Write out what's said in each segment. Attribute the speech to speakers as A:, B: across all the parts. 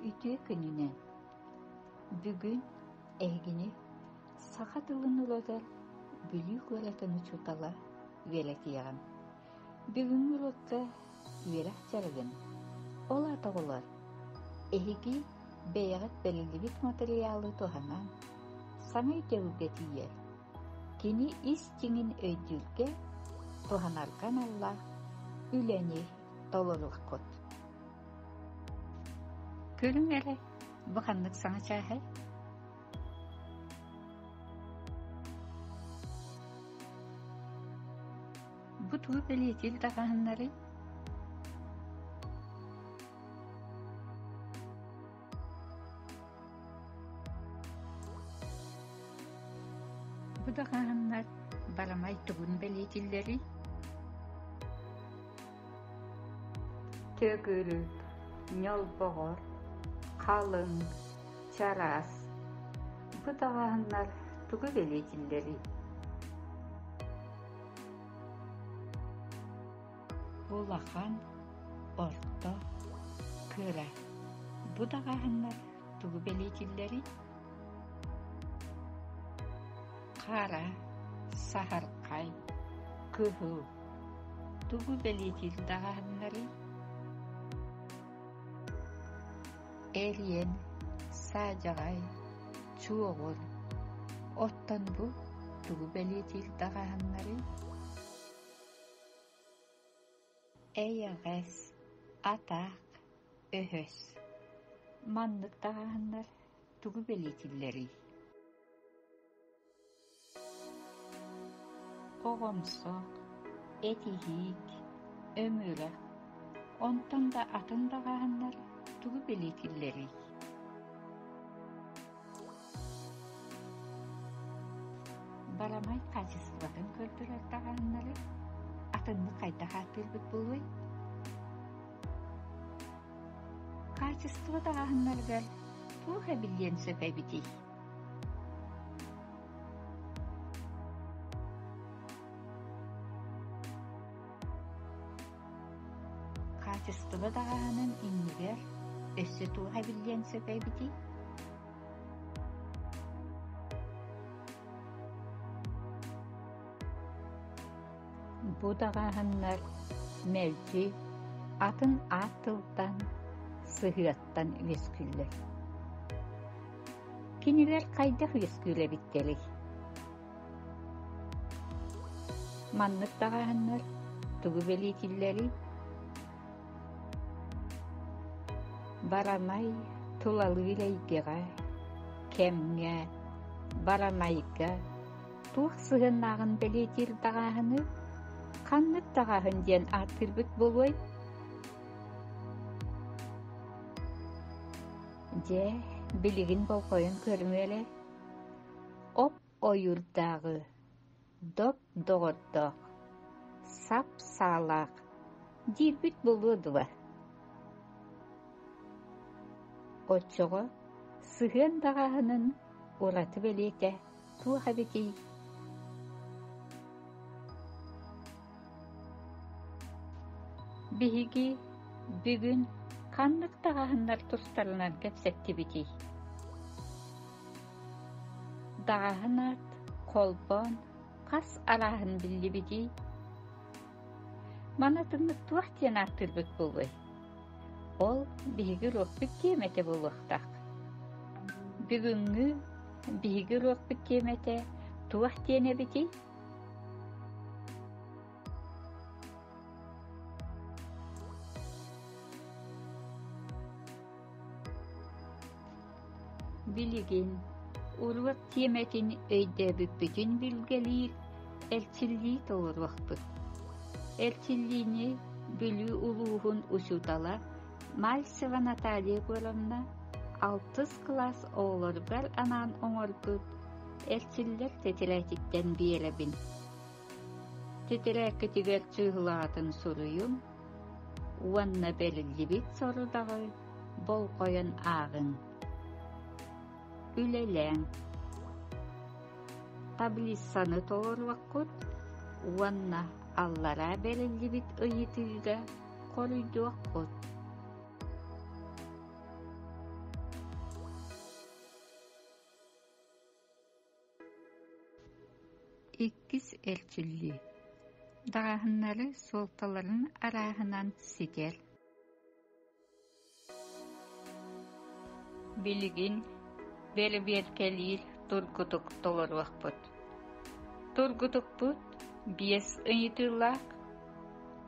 A: Үтүө күнүнэн! Бүгүн эһигини саха тылын уруогар Бүлүү куоратын учуутала үөрэтиэҕим. Бүгүҥҥү уруокка үөрэх дьарыгын, ол аата оҕолор, эһиги бэйэҕит бэриллибит матырыйаалы туһанан, саҥа өйдөбүлгэ тиийэр, кини ис дьиҥин өйдүүргэ, туһанарга аналлаах үлэни толоруоххут. Көрүҥ эрэ, бу ханнык саҥа чааһай? Бу тугу бэлиэтиир даҕаһыннарый? Бу даҕаһыннар барамай тугун бэлиэтииллэрий? Төгүрүк, ньолбоҕор, халыҥ, чараас. Бу даҕаһыннар тугу бэлиэтииллэрий? Улахан, орто, кыра. Бу даҕаһыннар тугу бэлиэтииллэрий? Хара, саһархай, кыһыл. Тугу бэлиэтиир даҕаһыннарый? Эриэн, саадьаҕай, чуоҕур. Оттон бу тугу бэлиэтиир даҕаһыннарый? Эйэҕэс, атаах, өһөс. Маннык даҕаһыннар тугу бэлиэтииллэрий? Оҕомсох, этиһиик, өмүрэх, онтон да атын даҕаһыннар тугу бэлиэтииллэрий? Барамай хаачыстыбатын көрдөрөр даҕаһыннары атыннык хайдах ааттыырбыт буолуой? Хаачыстыба даҕаһыннарыгар туох эбиллиэн сөп эбитий? Хаачыстыба даҕаһынын иннигэр өссө туох эбиллиэн сөп эбитий? Бу даҕааһыннар мэлдьи атын аат тылтан, сыһыаттан үөскүүллэр. Кинилэр хайдах үөскүүр эбиттэрий? Маннык даҕааһыннар тугу бэлиэтииллэрий? Барамай тулалыыр эйгэҕэ, кэмҥэ, барамайга туох сыһыаннааҕын бэлиэтиир даҕааһыны ханнык даҕааһын диэн ааттыырбыт буолуой? Дьэ, билигин болҕойон көрүҥ эрэ. Оп ойуурдааҕы, доп доҕордоох, сап саалаах диирбит буолуо дуо? Оччоҕо сыһыан даҕааһынын ураты бэлиэтэ туох эбитий? Биһиги бүгүн ханнык даҕааһыннар тустарынан кэпсэттибитий? Даҕаһын аат холбоон хас арааһын биллибитий? Маны атыннык туох диэн ааттыырбыт буолуой? Ол биһиги уруокпут тиэмэтэ буолуохтаах. Бүгүҥҥү биһиги уруокпут тиэмэтэ туох диэн эбитий? Билигин уруок тиэмэтин өйдөөбүппүтүн билгэлиир эрчиллии толоруохпут. Эрчиллиини Бүлүү улууһун учуутала Мальцева Наталья Егоровна алтыс кылаас оҕолоругар анаан оҥорбут эрчиллэр тэтэрээтиттэн биэрэбин. Тэтэрээккитигэр чыыһылаҕатын суруйуҥ уонна бэриллибит сорудаҕы болҕойон ааҕыҥ. Үлэлээҥ. Таблицаны толоруоххут уонна аллараа бэриллибит ыйытыыга хоруйдуоххут. Иккис эрчиллии Даҕааһыннары суолталарын арааһынан ситэр. Билигин бэрэбиэркэлиир тургутук толоруохпут. Тургутукпут биэс ыйытыылаах,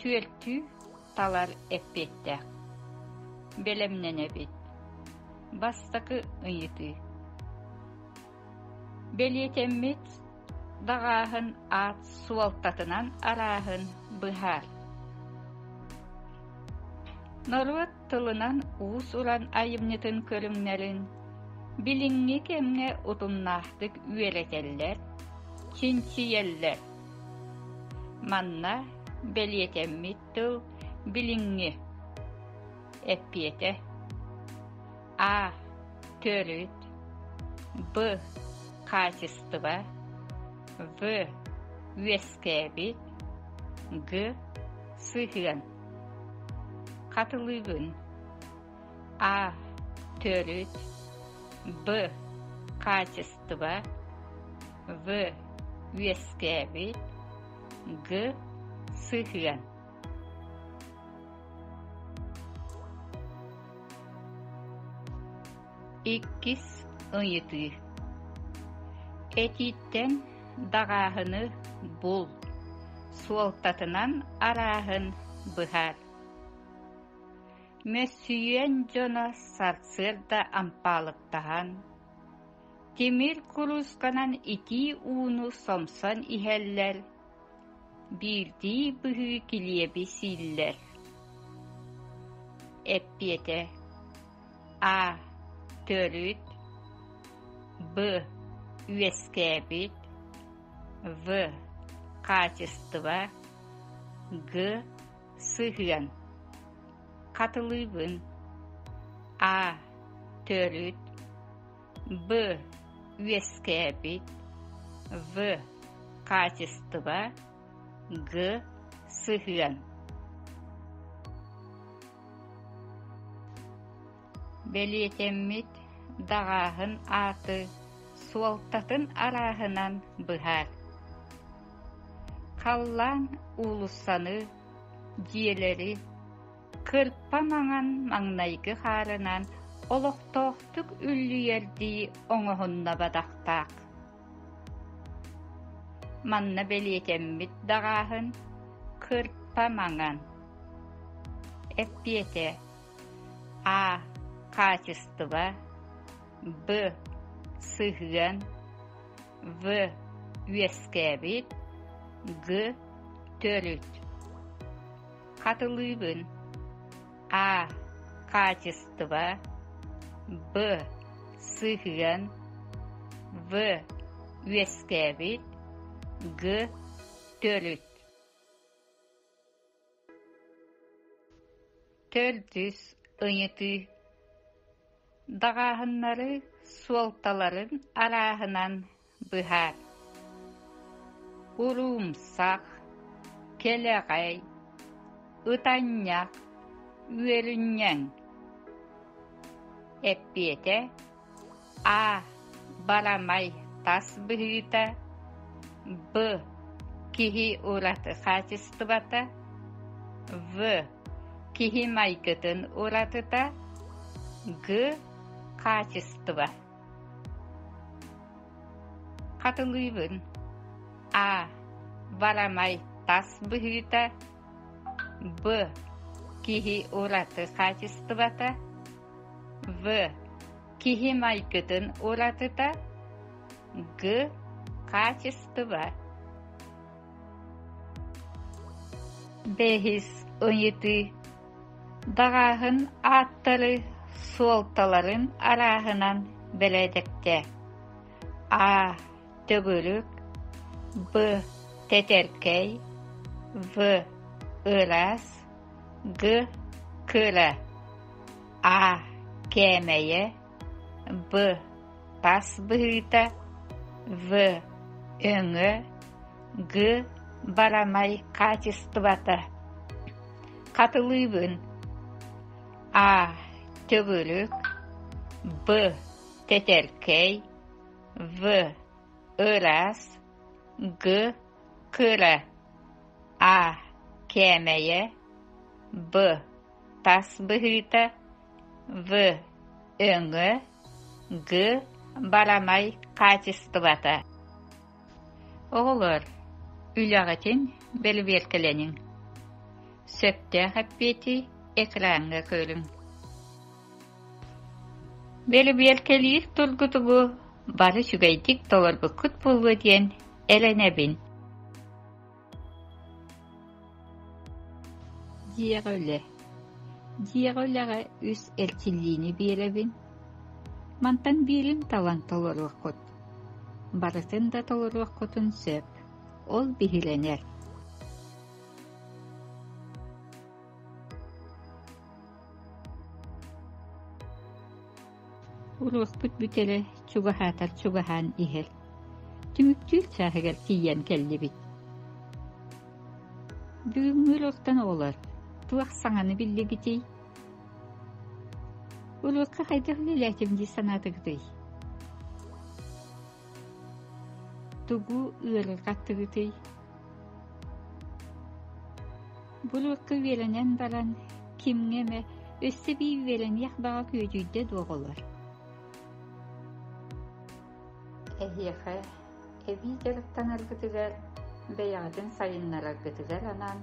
A: түөртүү талар эппиэттээх. Бэлэмнэнэбит. Бастакы ыйытыы. Бэлиэтэммит даҕааһын аат суолтатынан арааһын быһаар. Норуот тылынан уус-уран айымньытын көрүҥнэрин билиҥҥи кэмҥэ утумнаахтык үөрэтэллэр, чинчийэллэр. Манна бэлиэтэммит тыл билиҥҥи эппиэтэ А. Төрүт Б. Хаачыстыба В. Үөскээбит Г. Сыһыан Хатылыыбын А. Төрүт Б. Хаачыстыба В. Үөскээбит Г. Сыһыан Иккис ыйытыы Этииттэн даҕааһыны бул, суолтатынан арааһын быһаар. Мөссүйүөн дьоно сарсыарда ампаалыктаһан, тимир куруусканан итии ууну сомсон иһэллэр Биирдии быһыы килиэби сииллэр Эппиэтэ: А. Төрүт Б. Үөскээбит В. Хаачыстыба Г. Сыһыан Хатылыыбын А. Төрүт Б. Үөскээбит В. Хаачыстыба Г. Сыһыан Бэлиэтэммит даҕааһын ааты суолтатын арааһынан быһаар. Халлаан уулуссаны, дьиэлэри Кырпа маҥан маҥнайгы хаарынан олохтоохтук үллүйэрдии оҥоһунна бадахтаах. Манна бэлиэтэммит даҕааһын кырпа маҥан. Эппиэтэ: А. Хаачыстыба Б. Сыһыан В. Үөскээбит Г. Төрүт Хатылыыбын А. Хаачыстыба Б. Сыһыан В. Үөскээбит Г. Төрүт Төрдүс ыйытыы Даҕааһыннары суолталарын арааһынан быһаар. Уруумсах, кэлэҕэй, ытанньах, үөрүнньэҥ. Эппиэтэ А. Барамай тас быһыыта Б. Киһи ураты хаачыстыбата В. Киһи майгытын уратыта Г. Хаачыстыба Хатылыыбын А. Барамай тас быһыыта Б. Киһи ураты хаачыстыбата В. Киһи майгытын уратыта Г. Хаачыстыба Бэһис ыйытыы Даҕааһын ааттары суолталарын арааһынан бэрээдэктээ: А. Төгүрүк Б. Тэтэркэй В. Ыраас Г. Кыра А. Кээмэйэ Б. Тас быһыыта В. Өҥө Г. Барамай хаачыстыбата Хатылыыбын А. Төгүрүк Б. Тэтэркэй В. Ыраас Г. Кыра А. Кээмэйэ Б. Тас быһыыта В. Өҥө Г. Барамай хаачыстыбата Оҕолор, үлэҕитин бэрэбиэркэлэниҥ, сөптөөх эппиэти экраҥҥа көрүҥ. Бэрэбиэркэлиир тургутугу бары үчүгэйдик толорбуккут буолуо диэн эрэнэбин. Дьиэҕэ үлэ. Дьиэҕэ үлэҕэ үс эрчиллиини биэрэбин. Мантан биирин талан толоруоххут. Барытын да толоруоххутун сөп, ол биһирэнэр. Уруокпут бүтэрэ чугаһаатар чугаһаан иһэр. Түмүктүүр чааһыгар тиийэн кэллибит. Бүгүҥҥү уруоктан оҕолор туох саҥаны биллигитий? Уруокка хайдах үлэлээтим дии санаатыгытый? Тугу ыарырҕаттыгытый? Бу уруокка үөрэнэн баран, кимҥэ эмэ өссө эбии үөрэниэх баҕа күөдьүйдэ дуо оҕолор? Эһиэхэ эбии дьарыктанаргытыгар, бэйэҕитин сайыннараргытыгар анаан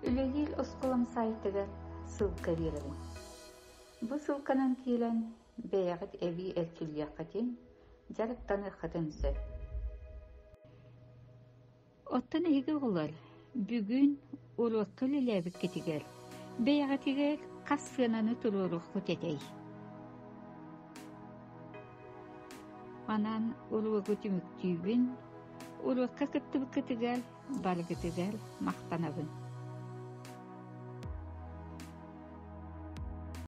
A: үлэлиир оскуолам сайтыгар ссылка биэрэбин. Бу ссылканан киирэн бэйэҕит эбии эрчиллиэххитин, дьарыктаныаххытын сөп. Оттон эһиги оҕолор, бүгүн уруокка үлэлээбиккитигэр бэйэҕитигэр хас сыананы туруоруоххут этэй? Онон уруогу түмүктүүбүн, уруокка кыттыбыккытыгар барыгытыгар махтанабын.